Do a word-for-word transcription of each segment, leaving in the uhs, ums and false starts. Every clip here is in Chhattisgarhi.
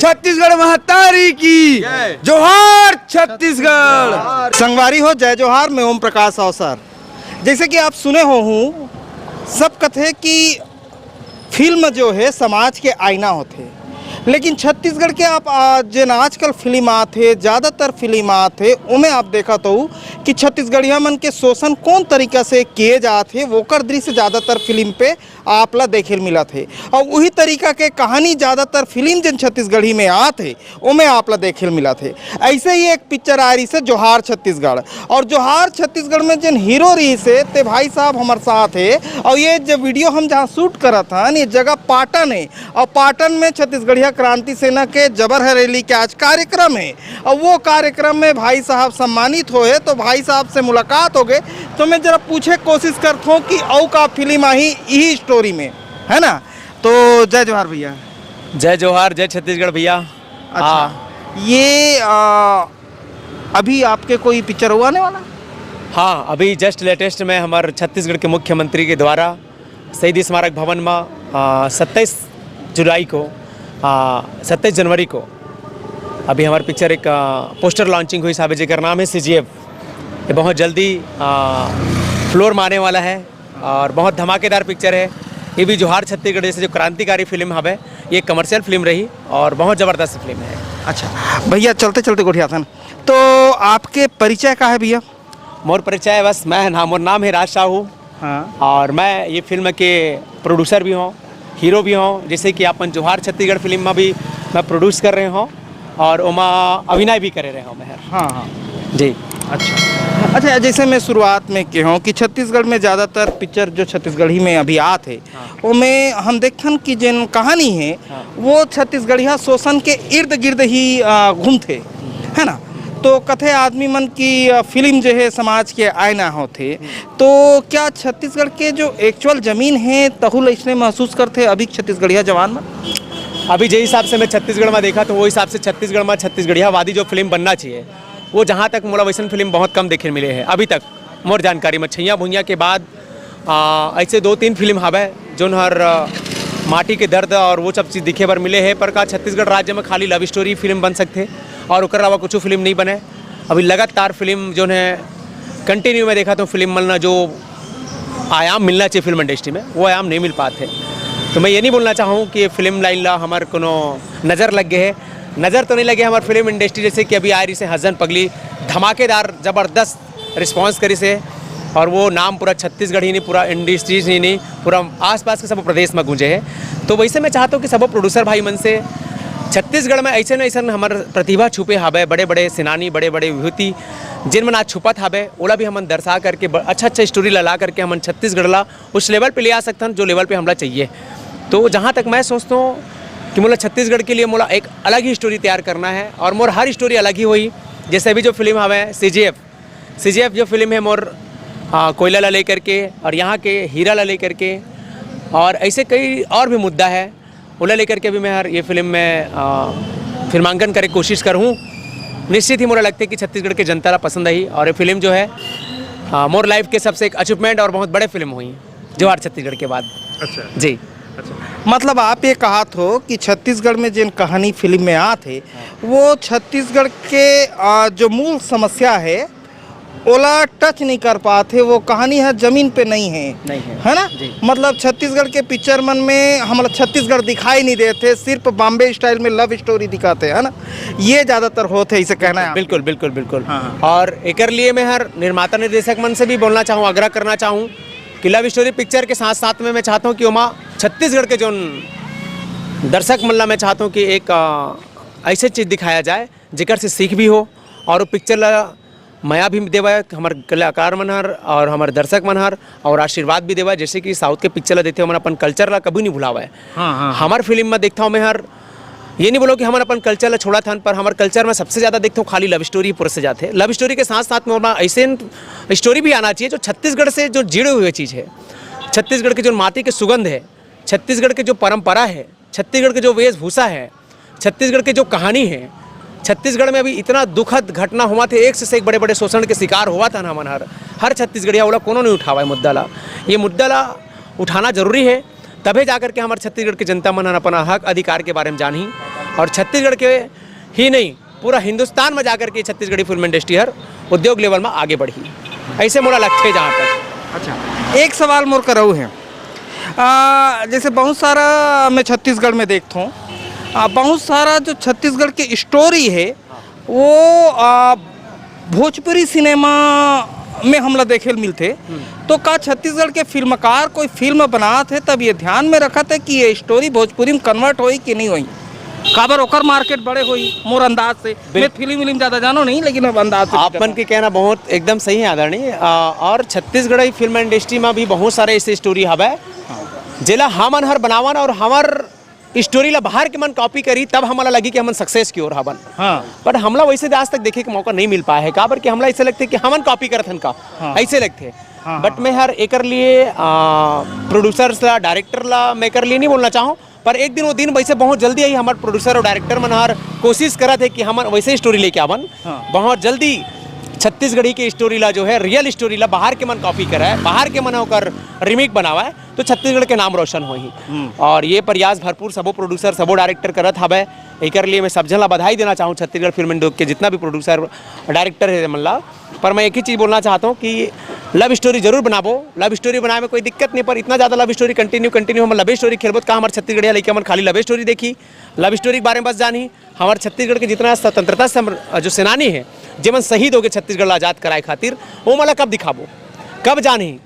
छत्तीसगढ़ महतारी की जोहार छत्तीसगढ़। संगवारी हो, जय जोहार। मैं ओम प्रकाश अवसर। जैसे कि आप सुने हो हूँ, सब कथे कि फिल्म जो है समाज के आईना होथे, लेकिन छत्तीसगढ़ के आप आ, जेन आजकल फिल्म आत हे, ज़्यादातर फिल्म आत हे, ओमे आप देखत हो कि छत्तीसगढ़िया मन के शोषण कौन तरीका से किए जात हे, वोकर दृश्य ज़्यादातर फिल्म पे आप ला देखे ल मिलत हे। और वही तरीका के कहानी ज़्यादातर फिल्म जेन छत्तीसगढ़ी में आत हे, ओमे आप ला देखे ल मिलत हे। ऐसे ही एक पिक्चर आ रही से जोहार छत्तीसगढ़, और जोहार छत्तीसगढ़ में जेन हीरो रही से ते भाई साहब हमार साथ हे। और ये जब वीडियो हम जहाँ शूट करत हन, ये जगह पाटन है, और पाटन में छत्तीसगढ़िया क्रांति सेना के जबर हरेली के आज कार्यक्रम है। और वो कार्यक्रम में भाई साहब सम्मानित होए, तो भाई साहब से मुलाकात हो गए। तो मैं जरा पूछे कोशिश करता हूँ कि अऊ का फिल्म आही यही स्टोरी में, है ना? तो जय जोहार भैया। जय जोहार, जय छत्तीसगढ़ भैया। अच्छा, हाँ। ये आ, अभी आपके कोई पिक्चर हुआ आने वाला? हाँ, अभी जस्ट लेटेस्ट में हमारे छत्तीसगढ़ के मुख्यमंत्री के द्वारा शहीद स्मारक भवन में आ, सत्ताईस जुलाई को, आ, सत्ताईस जनवरी को अभी हमारे पिक्चर एक आ, पोस्टर लॉन्चिंग हुई साहब, जेकर नाम है सीजीएफ। ये बहुत जल्दी आ, फ्लोर में आने वाला है और बहुत धमाकेदार पिक्चर है। ये भी जोहार छत्तीसगढ़ जैसे जो क्रांतिकारी फिल्म हवे, ये कमर्शियल फिल्म रही और बहुत ज़बरदस्त फिल्म है। अच्छा भैया, चलते चलते गोठियाथन, तो आपके परिचय का है भैया? मोर परिचय बस मैं ना, मोर नाम है राज साहू। हाँ। और मैं ये फिल्म के प्रोड्यूसर भी हूँ, हीरो भी हूँ, जैसे कि अपन जोहार छत्तीसगढ़ फिल्म में भी मैं प्रोड्यूस कर रहे हूँ और ओमा अभिनय भी करे रहे हूँ मैं। हाँ, हाँ। जी। अच्छा, अच्छा, जैसे मैं शुरुआत में कहे हूँ कि छत्तीसगढ़ में ज़्यादातर पिक्चर जो छत्तीसगढ़ी में अभी आत है, हाँ। ओमे हम देखथन कि जेन कहानी है, हाँ। वो छत्तीसगढ़िया शोषण के इर्द गिर्द ही आ, घूमथे, है ना? तो कथे आदमी मन की आ, फिल्म जो है समाज के आईना होथे। तो क्या छत्तीसगढ़ के जो एक्चुअल जमीन है, तहु ल इसने महसूस करथे अभी छत्तीसगढ़िया जवान मन? अभी जे हिसाब से मैं छत्तीसगढ़ में देखा, तो वो हिसाब से छत्तीसगढ़ में छत्तीसगढ़ियावादी जो फिल्म बनना चाहिए, वो जहाँ तक मोला वैसन फिल्म बहुत कम देखे मिले हैं अभी तक। मोर जानकारी में छैया भुइयां के बाद आ, ऐसे दो तीन फिल्म हवय जोन हर आ, माटी के दर्द और वो सब चीज़ दिखे बर मिले है। पर का छत्तीसगढ़ राज्य में खाली लव स्टोरी फिल्म बन सकथे और ओकर अलावा कुछ फिल्म नहीं बने? अभी लगातार फिल्म जोन है कंटिन्यू में देखा तो फिल्म मन ला जो आयाम मिलना चाहिए फिल्म इंडस्ट्री में, वो आयाम नहीं मिल पाते। तो मैं ये नहीं बोलना चाहूँ कि ये फिल्म लाइन ला हमार कोनो नज़र लग गए है। नज़र तो नहीं लगे हमार फिल्म इंडस्ट्री, जैसे कि अभी आ रही से हसन पगली, धमाकेदार ज़बरदस्त रिस्पॉन्स करिस हे और वो नाम पूरा छत्तीसगढ़ ही नहीं, पूरा इंडस्ट्रीज ही नहीं, पूरा आसपास के सब प्रदेश में गूंजे है। तो वैसे मैं चाहता हूँ कि सब प्रोड्यूसर भाई मन से छत्तीसगढ़ में ऐसे न ऐसे हमार प्रतिभा छुपे हावे, बड़े बड़े सेनानी, बड़े बड़े विभूति जिन मन आज छुपत हावे, ओला भी हमन दर्शा करके ब-, अच्छा अच्छा स्टोरी ला, ला करके हमन छत्तीसगढ़ ला उस लेवल पे ले आ सकथन जो लेवल पे हमला चाहिए। तो जहाँ तक मैं सोचता हूँ कि मोला छत्तीसगढ़ के लिए मोला एक अलग ही स्टोरी तैयार करना है और मोर हर स्टोरी अलग ही होई। जैसे अभी जो फिल्म हवे सीजीएफ, सीजीएफ जो फिल्म है मोर, आ, कोयला ला लेकर के और यहाँ के हीरा ला लेकर के और ऐसे कई और भी मुद्दा है, ओला लेकर के भी मैं हर ये फिल्म में आ, फिल्मांकन करे कोशिश करहूँ। निश्चित ही मोला लगते कि छत्तीसगढ़ के जनता ला पसंद आई और ये फिल्म जो है आ, मोर लाइफ के सबसे एक अचीवमेंट और बहुत बड़े फिल्म हुई जोहार छत्तीसगढ़ के बाद। अच्छा। जी। अच्छा, मतलब आप ये कहत हो कि छत्तीसगढ़ में जिन कहानी फिल्म में आत हे, वो छत्तीसगढ़ के आ, जो मूल समस्या है, ओला टच नहीं कर पात हे, वो कहानी है जमीन पे नहीं है, नहीं है। है ना? जी। मतलब छत्तीसगढ़ के पिक्चर मन में हमला छत्तीसगढ़ दिखाई नहीं देते, सिर्फ बॉम्बे स्टाइल में लव स्टोरी दिखाते हैं, है ना? ये ज़्यादातर होत है, इसे कहना है आपको। बिल्कुल, बिल्कुल, बिल्कुल। हाँ, हाँ। और एकर लिए मैं हर निर्माता निर्देशक मन से भी बोलना चाहूँ, आग्रह करना चाहूँ कि लव स्टोरी पिक्चर के साथ साथ में मैं चाहता हूँ कि ओमा छत्तीसगढ़ के जोन दर्शक मन ला मैं चाहता हूँ कि एक आ, ऐसे चीज़ दिखाया जाए जेकर से सीख भी हो और वो पिक्चर ला मया भी देवय हमर कलाकार मन हर और हमर दर्शक मन हर, और आशीर्वाद भी देवय। जैसे कि साउथ के पिक्चर ला देखते हमन अपन कल्चर ला कभी नहीं भुलावय। हाँ, हाँ। हमर फिल्म में देखता हूँ मैं हर, ये नहीं बोलो कि हमन अपन कल्चर ला छोड़त हन, पर हमर कल्चर में सबसे ज़्यादा देखता हूँ खाली लव स्टोरी पूरे से जाते। लव स्टोरी के साथ साथ में ओमा ऐसे स्टोरी भी आना चाहिए जो छत्तीसगढ़ से जो जुड़े हुए चीज़ है, छत्तीसगढ़ के जो माटी के सुगंध है, छत्तीसगढ़ के जो परंपरा है, छत्तीसगढ़ के जो वेशभूषा है, छत्तीसगढ़ के जो कहानी है, छत्तीसगढ़ में अभी इतना दुखद घटना हुआ थे, एक से, से एक बड़े बड़े शोषण के शिकार हुआ था ना हमन हर, हर छत्तीसगढ़िया ओला कोनो नहीं उठावा है मुद्दा ला। ये मुद्दा ला उठाना जरूरी है, तभे जा करके हमारे छत्तीसगढ़ के जनता मन हर अपना हक अधिकार के बारे में जानही। और छत्तीसगढ़ के ही नहीं, पूरा हिंदुस्तान में जाकर के छत्तीसगढ़ी फिल्म इंडस्ट्री हर उद्योग लेवल में आगे बढ़ी, ऐसे मोला लगथे जहाँ तक। अच्छा, एक सवाल मोर करऊ है। आ, जैसे बहुत सारा मैं छत्तीसगढ़ में देखता हूँ, आ, बहुत सारा जो छत्तीसगढ़ की स्टोरी है वो आ, भोजपुरी सिनेमा में हमला देखे ल मिलथे। तो का छत्तीसगढ़ के फिल्मकार कोई फिल्म बनात है तब ये ध्यान में रखत है कि ये स्टोरी भोजपुरी में कन्वर्ट होई कि नहीं होई? काबर ओकर मार्केट बड़े होई मोर अंदाज से। मैं फिल्म विल्म ज्यादा जानो नहीं, लेकिन अब अंदाज से आप मन के कहना बहुत एकदम सही है आदरणीय। आ, और छत्तीसगढ़ी फिल्म इंडस्ट्री में भी बहुत सारे ऐसे स्टोरी हवय जेला हमन हर बनावन और हमर स्टोरी ला बाहर के मन कॉपी करी तब हमला लगी कि हमन सक्सेस की ओर हवन। हाँ। बट हमला वैसे आज तक देखे के मौका नहीं मिल पाया है, काबर कि हमला ऐसे लगथे कि हमन कॉपी करत हन का, हाँ। ऐसे लगथे। हाँ, बट हाँ। मैं हर एकर लिए प्रोड्यूसर्स ला, डायरेक्टर ला मैं एकर लिए नहीं बोलना चाहूँ, पर एक दिन वो दिन वैसे बहुत जल्दी आई। हमारे प्रोड्यूसर और डायरेक्टर मन हर कोशिश करत है कि हमन वैसे स्टोरी लेके आवन। हाँ। बहुत जल्दी छत्तीसगढ़ी के स्टोरी ला जो है, रियल स्टोरी ला बाहर के मन कॉपी करा है, बाहर के मन ओकर रिमेक बनावा है, तो छत्तीसगढ़ के नाम रोशन होही। हम्म। और ये प्रयास भरपूर सबो प्रोड्यूसर, सबो डायरेक्टर करत हवे। एकर लिए मैं सब झन ला बधाई देना चाहूँ, छत्तीसगढ़ फिल्म उद्योग के जितना भी प्रोड्यूसर, डायरेक्टर है मन ला। पर मैं एक ही चीज़ बोलना चाहता हूँ कि लव स्टोरी जरूर बनाबो। लव स्टोरी बनाए में कोई दिक्कत नहीं, पर इतना ज़्यादा लव स्टोरी कंटिन्यू कंटिन्यू हम लव स्टोरी खेलबो तो का हमारे छत्तीसगढ़िया लइका मन खाली लव स्टोरी देखी, लव स्टोरी के बारे में बस जानही? हमारे छत्तीसगढ़ के जितना स्वतंत्रता संग्र-, जो सेनानी है, जेमन शहीद हो गए छत्तीसगढ़ ला आज़ाद कराए खातिर, वो मन ला कब दिखाबो, कब जानही,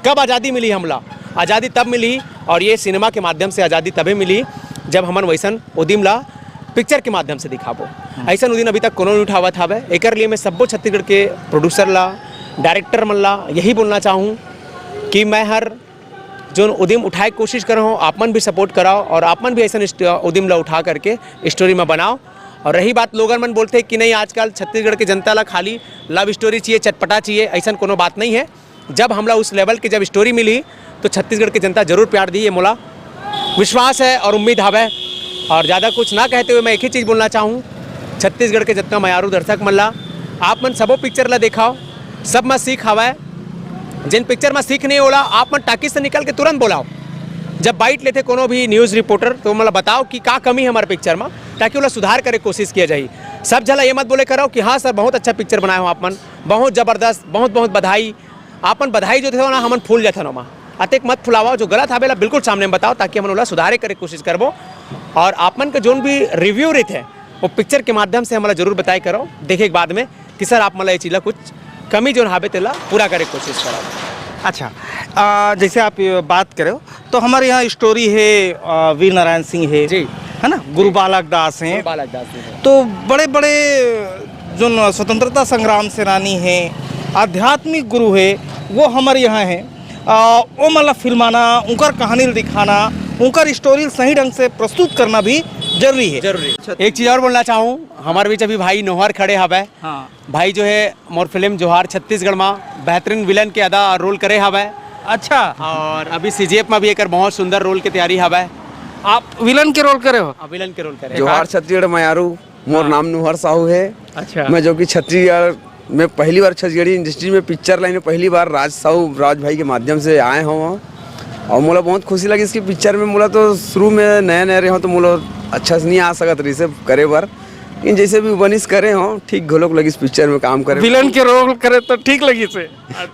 कब आज़ादी मिली हमला? आज़ादी तब मिली, और ये सिनेमा के माध्यम से आज़ादी तभे मिली जब हमन वैसन उदिम ला पिक्चर के माध्यम से दिखाबो। ऐसन उदिम अभी तक कोनो नहीं उठावत हवे। एकर लिए मैं सब्बो छत्तीसगढ़ के प्रोड्यूसर ला, डायरेक्टर मन ला यही बोलना चाहूँ कि मैं हर जोन उदिम उठाए के कोशिश कर रहा हूँ, आप मन भी सपोर्ट कराओ और आप मन भी ऐसन इस उदिम ला उठा करके स्टोरी में बनाओ। और रही बात, लोगन मन बोलते कि नहीं, आजकल छत्तीसगढ़ के जनता ला खाली लव स्टोरी चाहिए, चटपटा चाहिए, ऐसन कोनो बात नहीं है। जब हमला उस लेवल के जब स्टोरी मिली तो छत्तीसगढ़ के जनता जरूर प्यार दी, ये मोला विश्वास है और उम्मीद हवे। और ज़्यादा कुछ ना कहते हुए मैं एक ही चीज़ बोलना चाहूँ, छत्तीसगढ़ के जितना मयारू दर्शक मन ला, आप मन सबो पिक्चर ला देखाओ, सब में सीख हवय। जिन पिक्चर में सीख नहीं होला, आप मन टाकी से निकल के तुरंत बोलाओ। जब बाइट लेते कोनो भी न्यूज़ रिपोर्टर, तो मतलब बताओ कि का कमी है हमारे पिक्चर में, ताकि ओला सुधार करे के कोशिश किया जाए। सब झला ये मत बोले करो कि हाँ सर, बहुत अच्छा पिक्चर बनाए हो आप मन, बहुत ज़बरदस्त, बहुत बहुत बधाई। आपन बधाई जो देथव ना, हमन फूल जाथन ओमा। अतेक मत फुलावा, जो गलत हाबे ला बिल्कुल सामने में बताओ, ताकि हमन ओला सुधारे करे के कोशिश करबो। और आप मन के जोन भी रिव्यू रहिथे, वो पिक्चर के माध्यम से हमला जरूर बताए करो, देखे के बाद में कि सर, आप मन ला ये चीज ला कुछ कमी जोन हाबे तेला पूरा करे के कोशिश करो। अच्छा, आ, जैसे आप ये बात करे हो, तो हमारे यहाँ स्टोरी है, आ, वीर नारायण सिंह है, जी। है ना, गुरु बालक दास हैं, बालक दास जी हैं। तो बड़े बड़े जो न-, स्वतंत्रता संग्राम सेनानी हैं, आध्यात्मिक गुरु है, वो हमारे यहाँ हैं। आ, वो मतलब फिल्माना, उनकर कहानी दिखाना, उनकर स्टोरी सही ढंग से प्रस्तुत करना भी जरूरी है। जरूरी। एक चीज और बोलना चाहूँ, हमारे बीच अभी भाई नोहर खड़े हवे। हाँ। भाई जो है मोर फिल्म जोहार छत्तीसगढ़ में बेहतरीन विलन के अदा रोल करे हवे। अच्छा, और अभी सीजीएफ में भी एकर बहुत सुंदर रोल के तैयारी हवे। आप विलन के रोल करे हो? विलन के रोल करे। जोहार छत्तीसगढ़ मयारू, मोर नाम नोहर साहू है। अच्छा। मैं जो कि छत्तीसगढ़ में पहली बार, छत्तीसगढ़ी इंडस्ट्री में, पिक्चर लाइन में पहली बार राज साहू, राज भाई के माध्यम से आए हूँ। और मोला बहुत खुशी लगी इसकी पिक्चर में। मोला तो शुरू में नया नया रहे हो तो मोला अच्छा से नहीं आ सकत रही से करे बर, लेकिन जैसे भी बनिस करे हो, ठीक घलोक लगिस पिक्चर में काम करे। विलन के रोल करे तो ठीक लगी से?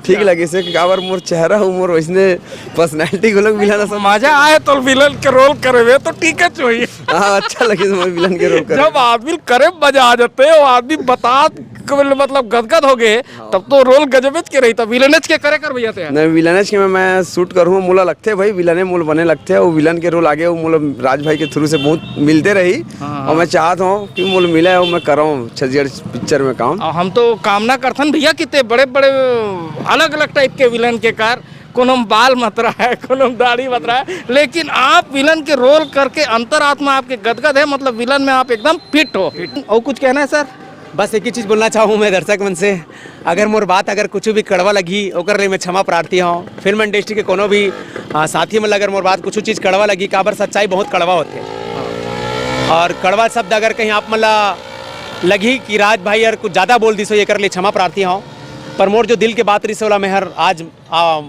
ठीक लगी से, काबर मोर चेहरा हो, मोर वैसने पर्सनैलिटी घलोक विलन असन। मजा आए तो विलन के रोल करे हुए तो ठीक है, चाहिए। हाँ, अच्छा लगे मोर विलन के रोल करे। जब आदमी करे मजा आ जाते, वो आदमी बता, मतलब गदगद हो गए, तब तो रोल गजबेज के रही, तब विलेनेज के करे कर भैया ते। नहीं, विलेनेज के मैं, मैं शूट करूँ, मोला लगते भाई, विलने मोल बने लगते हैं। वो विलन के रोल आगे वो मोला राज भाई के थ्रू से बहुत मिलते रही। हाँ, और मैं चाहता हूँ कि मोल मिले और मैं कराऊँ छत्तीसगढ़ पिक्चर में काम। और हम तो कामना करथन भैया कि ते बड़े बड़े अलग अलग टाइप के विलन के कर, कोनो में बाल मत रहा है, कोनो में दाढ़ी मत रहा है, लेकिन आप विलन के रोल करके अंतरात्मा आपके गदगद है, मतलब विलन में आप एकदम फिट हो। और कुछ कहना है सर? बस एक ही चीज़ बोलना चाहूँ मैं दर्शक मन से, अगर मोर बात अगर कुछ भी कड़वा लगी, ओकर लिए मैं क्षमा प्रार्थी हूँ। फिल्म इंडस्ट्री के कोनो भी आ, साथी मन ला अगर मोर बात कुछ चीज़ कड़वा लगी, काबर सच्चाई बहुत कड़वा होते। और कड़वा शब्द अगर कहीं आप मन ला लगी कि राज भाई यार कुछ ज़्यादा बोल दिस हो, एकर लिए क्षमा प्रार्थी हूँ। पर मोर जो दिल के बात रही से ओला मैं हर आज आ,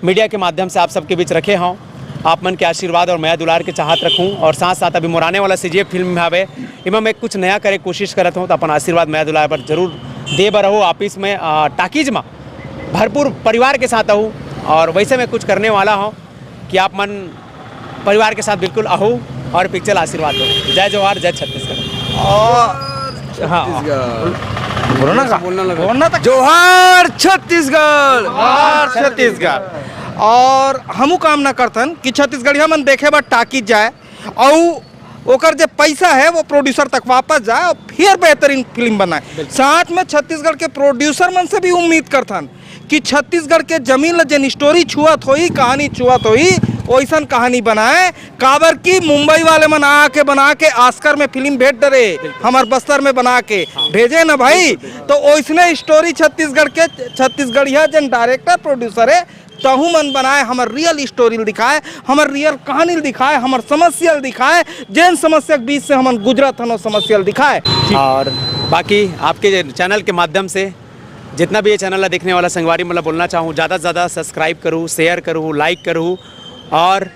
मीडिया के माध्यम से आप सबके बीच रखे हूँ। आप मन के आशीर्वाद और मया दुलार के चाहत रखूं। और साथ साथ अभी मोर आने वाला सीजीएफ फिल्म में हवे, एमा मैं कुछ नया करे कोशिश करत हूं, तो अपन आशीर्वाद मया दुलार पर जरूर दे बर रहो। ऑफिस में, अ, टाकीज में भरपूर परिवार के साथ आहू, और वैसे मैं कुछ करने वाला हूं कि आप मन परिवार के साथ बिल्कुल आहू और पिक्चर आशीर्वाद दो। जय जोहार, जय छत्तीसगढ़। और हाँ, छत्तीसगढ़। बोलो ना का? बोलना लगा। बोलना तक जोहार छत्तीसगढ़। जोहार छत्तीसगढ़। और हमू कामना करथन कि छत्तीसगढ़िया मन देखे बर टाकीज जाए, और ओकर जे पैसा है वो प्रोड्यूसर तक वापस जाए और फिर बेहतरीन फिल्म बनाए। साथ में छत्तीसगढ़ के प्रोड्यूसर मन से भी उम्मीद करथन कि छत्तीसगढ़ के जमीन ल जेन स्टोरी छुअत होई, कहानी छुअत होई, ओइसन कहानी बनाए। काबर कि मुंबई वाले मन आके बना के ऑस्कर में फिल्म भेज डरे, हमर बस्तर में बना के भेजे ना भाई। तो ओइसने स्टोरी छत्तीसगढ़ के, छत्तीसगढ़िया जेन डायरेक्टर प्रोड्यूसर है, तहू मन बनाए, हमर रियल स्टोरी ल दिखाए, हमर रियल कहानी ल दिखाए, हमर समस्या ल दिखाए, जेन समस्या के बीच से हमन गुजरत हन, ओ समस्या ल दिखाए। और बाकी आपके चैनल के माध्यम से जितना भी ये चैनल ला देखने वाला संगवारी मन ला बोलना चाहूँ, ज़्यादा से ज़्यादा सब्सक्राइब करू, शेयर करू, लाइक करू, और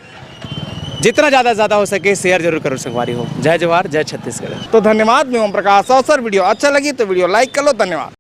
जितना ज़्यादा ज़्यादा हो सके शेयर जरूर करू संगवारी हो। जय जोहार, जय छत्तीसगढ़। तो धन्यवाद, मैं ओम प्रकाश। और सर, वीडियो अच्छा लगी तो वीडियो लाइक कर लो। धन्यवाद।